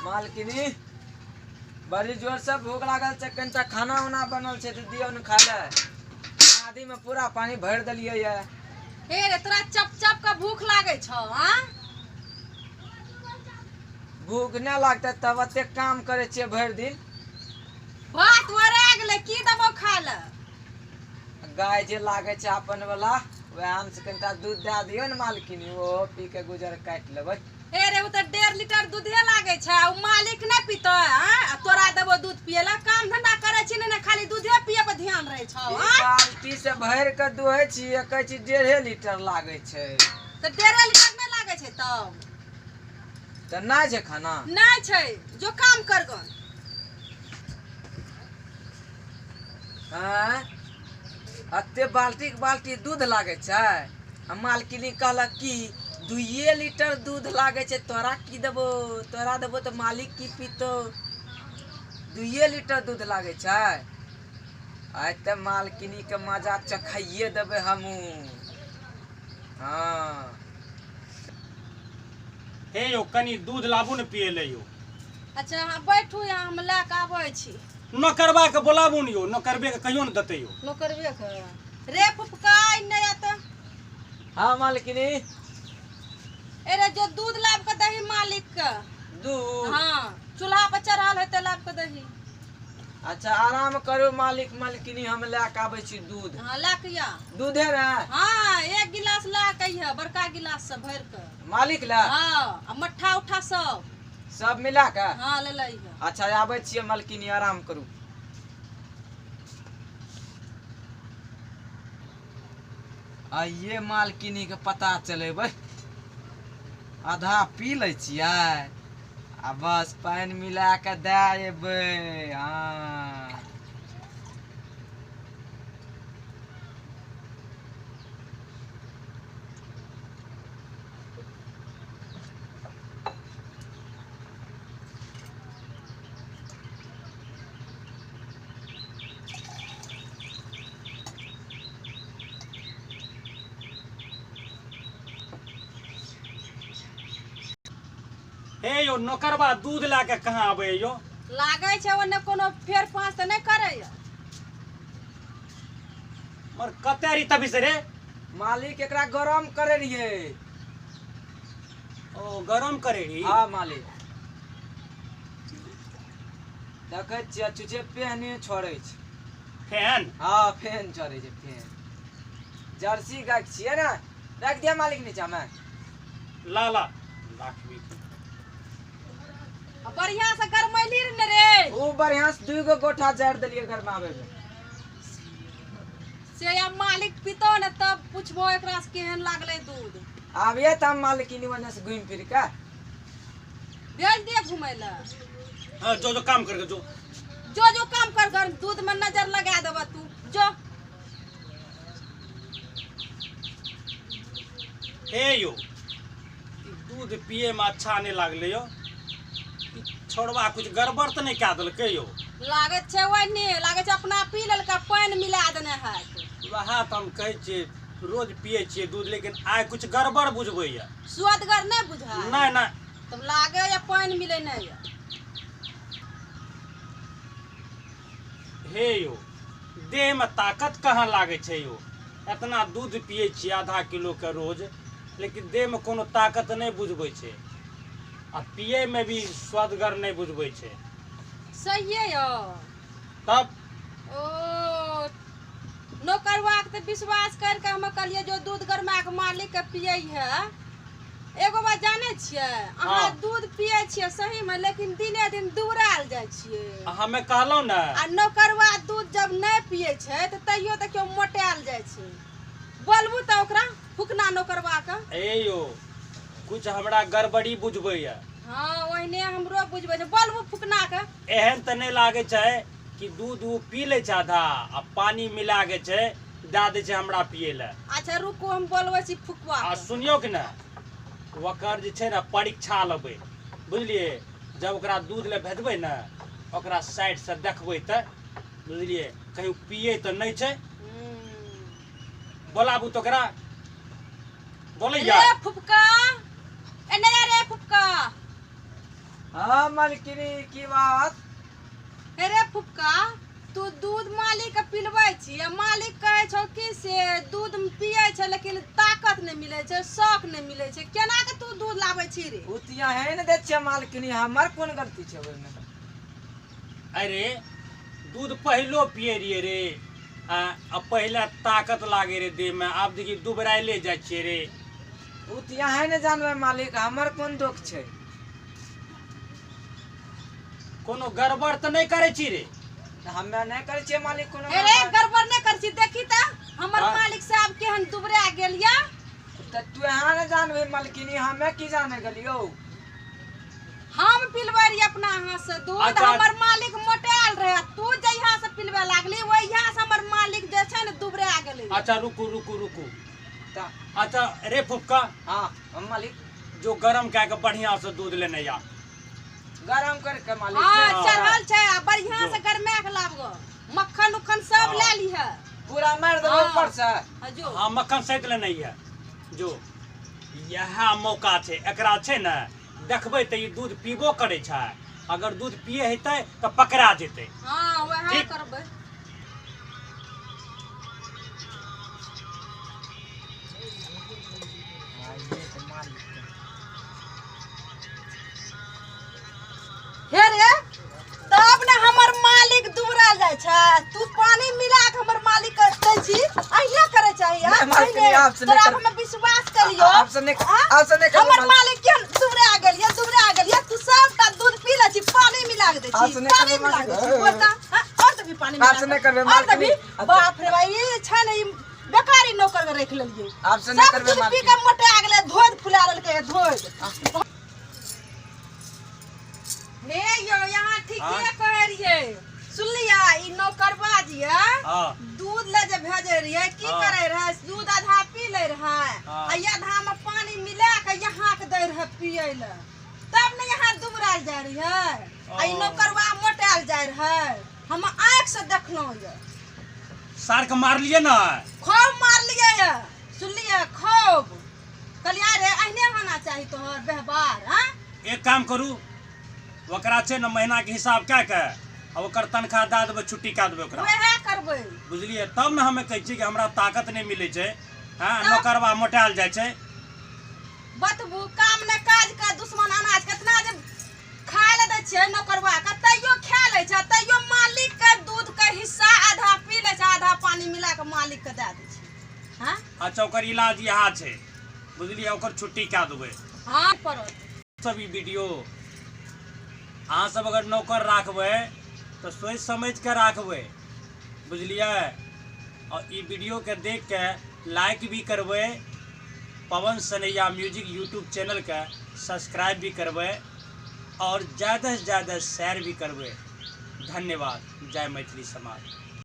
मालकिनी बड़ी जोर से भूख लागल छै, कनिटा खाना उना बनल छै तऽ दियौ ने खाय लए। आदि में पूरा पानी भरि देलियै ये। हे रे, तोरा चप चप के भूख लागै छौ? हाँ, भूख नहि लागतै तब एते काम करै छियै भरि दिन। भात ओरा गेलै, की देबौ खाय लए? गाय जे लागै छै अपन वाला, वएह से कनिटा दूध दए दियौ ने मालकिनी, ओहो पी के गुजर काटि लेबै। हे रे, ओ तऽ 1.5 लीटर दूधे लागै छै, ओ मालिक नहि पीतै? आँय, आ तोरा देबो दूध पियै लए? काम धंधा करै छी ने, खाली दूधे पियै पर ध्यान रहै छौ। ई आँय, बाल्टी से भरि के दुहै छियै, कहै छी 1.5 लीटर लागै छै। तऽ 1.5 लीटर नहि लागै छै तब? तऽ नहि छै खाना? नहि छै, जो काम कर गन। आँय, एते बाल्टी के बाल्टी दूध लागै छै आ मालकिनी कहलक कि 2 लीटर दूध लागै छै, तोरा की देबो? तोरा देबो तऽ मालिक की पीतो? 2 लीटर दूध लागै छै। आइ तऽ मालकिनी के मजा चखाइए देबै हमहूँ। हँ हे यौ, कनि दूध लाबू ने पियै लए यौ। अच्छा, अहाँ बैठू यहाँ, हम लए कऽ आबै छी। नौकरबा के बोलाबू ने यौ, नौकरबे के कहियो ने देतै यौ। नौकरबे के रे फुफका नहि आत। हाँ मालकिनी। अरे जो दूध लाब के दही मालिक के। दूध? हाँ, चूल्हा पर चढ़ल हेतै, लाब के दही। अच्छा, आराम करू मालिक मालकिनी, हम लए कऽ आबै छी दूध। हाँ, लए के आ। दूधे ने? हाँ, एक गिलास लए के अइहऽ, बड़का गिलास से भरि के। मालिक लए? हाँ, आ मट्ठा उट्ठा सब। सब मिला कऽ? हाँ, ले लइहऽ। अच्छा, आबै छियै मालकिनी, आराम करू। आइये मालकिनी के पता चलेबै। आधा पी लै छियै आ बस पानि मिला कऽ दए एबै। हँ हे यौ, नौकरबा दूध लए के कहाँ आबै यौ? लागै छै ओन्ने कोनो फेर पाँच तऽ नहि करैया। मगर कते री तभी से रे? मालिक, एकरा गरम करे रहियै। ओ, गरम करे रही? हाँ मालिक, देखै छियै छुछे पेहने छोड़ै छै। फैन? हाँ, फेन छोड़ै छै, फेन। जर्सी गाय के छियै ने। राखि दिया मालिक नीचा मे। ला ला, राखबी। आ बढ़िया से गरमैली ने रे? ओ बढ़िया से 2 गो गोठा जारि देलियै गरमाबै मे। से आब मालिक पीतो ने तब पुछबो एकरा से केहन लागलै दूध। आबिये तऽ हम मालिकिनी ओन्ने से घुमि फिर के। भेज दिए घुमै लए। हाँ, जो जो काम करके जो। जो जो काम कर घर, दूध में नजर लगा देबा तू, जो। हे यौ, ई दूध पिए में अच्छा नहीं लागले यौ। ई छोड़वा कुछ गड़बड़ तऽ नहीं कए देलकै यौ? लागत छै ओहिने, लागै छै अपना पी लेलकै, पानि मिला देने हैत। वएह तऽ हम कहै छियै, रोज पिए छियै दूध, लेकिन आइ कुछ गड़बड़ बुझबैया। सुअदगर नहि बुझाय? नहीं नहीं। तब लागै या पानि मिले नहि या। हे यौ, देह में ताकत कहाँ लागै छै यौ? एतना दूध पिए छियै आधा किलो के रोज, लेकिन देह में कोनो ताकत नहीं बुझबै छै आ पिए में भी स्वादगर नहीं बुझबै छै। सहिए यौ। तब। ओ नौकरवा के तऽ विश्वास करके हम कहलियै जो दूध गरमा के मालिक के पियै है। एगो बात जानै छियै अहाँ? हाँ। दूध पियै छियै सही में, लेकिन दिने दिन दुबरायल जाइ छियै। हमे कहलहुँ ने। आ नौकरवा दूध जब नहि पियै छै तऽ तैयो देखियौ मोटायल जाइ छै। बोलबू तऽ ओकरा फुकना नौकरवा के। ए यौ, कुछ हमरा गड़बड़ी बुझबैया। हाँ, ओहिने हमरो बुझबै छै। बोलबू फुकना के। एहन तऽ नहि लागै छै कि दूध ओ पी लै छै आधा आ पानी मिला के छै दए दै छै हमरा पियै लए? अच्छा रुकू, हम बोलबै छी फुकवा आ के। सुनियौ कि ने, ओकर जे छै ने परीक्षा लेबै, बुझलियै? जब ओकरा दूध लए भेजबै ने, ओकरा साइडसँ देखबै तऽ बुझलियै, कहीं पियै तऽ नहि छै। बोलाबू तऽ ओकरा बोलैया। रे फुफका, एने आ रे फुफका। हाँ। मालकिनी की बात? अरे फुफका, तू दूध मालिक के पिलबै छी आ मालिक कहै छौ कि से दूध पियै छै लेकिन ताकत नहि मिलै छै, शौक नहि मिलै छै, केना के तू दूध लाबै छी रे? ओ तऽ अहें ने दै छियै मालकिनी, हमर कोन गलती छै ओहिमे? अरे दूध पहिलो पिए रहियै रे, आ पहिले ताकत लागे रे देह में, आब देखी दुबराइले जाइ छियै रे। ओ तऽ अहें ने जानबै मालिक, हमर कोन दोख छै? कोनो गड़बड़ तऽ नहि करै छी रे? हमे नहि करै छियै मालिक कोनो। अरे गड़बड़ नहि करै छी, देखी तऽ हमर मालिक साहब केहन दुबरा गेल या। तऽ तू अहाँ ने जानबै मालकिनी, हमे की जाने गेलियौ? हम पिलबै रहियै अपना हाथ से दूध, हमर मालिक मोटायल रहे, तू जहिया से पिलबै लागली वहिया से हमर मालिक जे छै ने दुबरा गेलै। अच्छा रुकू रुकू रुकू। अच्छा रे फुफका। हाँ हम मालिक। जो गरम कए के बढ़िया से दूध लेने आ। गरम करके मालिक? हाँ चढ़ल छै, आ बढ़िया से गरमा के लाबगो, मक्खन उक्खन सब ले लीह, पूरा मार देबो ऊपर से। जो हाँ मक्खन सहित लेने है। जो यह मौका छै, एकरा छै ने देखबै तऽ ई दूध पीबो करै छै, अगर दूध पिए हेतै तऽ पकड़ा जेतै। हाँ वएह करबै। हे रे तब ने हमर मालिक दुबराल जाइ छै, तू पानी मिला के हमर मालिक के दै छी, अहिना करे चाही। तोरा हम विश्वास करियो, हमर मालिक केहन दुबरा गेल या, दुबरा गेल या, तू सबटा दूध पी लै छी, पानी मिला के दै छी, पानी मिला के दै छी, बोलता और तभी पानी मिला के और तभी। बाप रे भाई, ई छै ने ई बेकारी नौकर के राखि लेलियै, सब दूध पी के मोटा गेलै, धोध फुला लेलकै धोध। हे यो यहाँ ठीके कहे रहियै, सुनलियै ई नौकरबा जे दूध ले जे भेजे रहियै की करे रहे, दूध आधा पी ले रहे आ आधा में पानी मिला के यहाँ के दै रहे पियै ले, तब ने यहाँ दुबराल जाय रहियै आ ई नौकरबा मोटायल जाय रहे। हम आँख से देखलहुँ ये। सार के मारलियै ने? खूब मारलियै ये, सुनलियै खूब। कहलियै रे अहिने होना चाही तोहर व्यवहार। हाँ एक काम करू, ओकरा छै ने महीना के हिसाब कए के आ ओकर तनख्वाह दए देबै, छुट्टी कए देबै ओकरा, वएह करबै बुझलियै? तब ने हमे कहै छियै कि हमरा ताकत नहि मिलै छै। हाँ नौकरबा मोटायल जाइ छै। बतबू काम ने काज के दुश्मन अनाज केतना जे खाय ले दै छियै नौकरबा के, तैयो खा लै छै, तैयो मालिक के दूध के हिस्सा आधा पी लै छै, आधा पानी मिला के मालिक के दए दै छै। हाँ अच्छा ओकर इलाज इएह छै बुझलियै, ओकर छुट्टी कए देबै। हाँ पड़त सब ई वीडियो। अहाँ सब अगर नौकर राखबै तऽ सोचि समझ के राखबै बुझलियै? और ई वीडियो के देख के लाइक भी करबै, Pawan Sanaiya music YouTube channel के सब्सक्राइब भी करबै और ज़्यादा से ज़्यादा शेयर भी करबै। धन्यवाद। जय मैथिली समाज।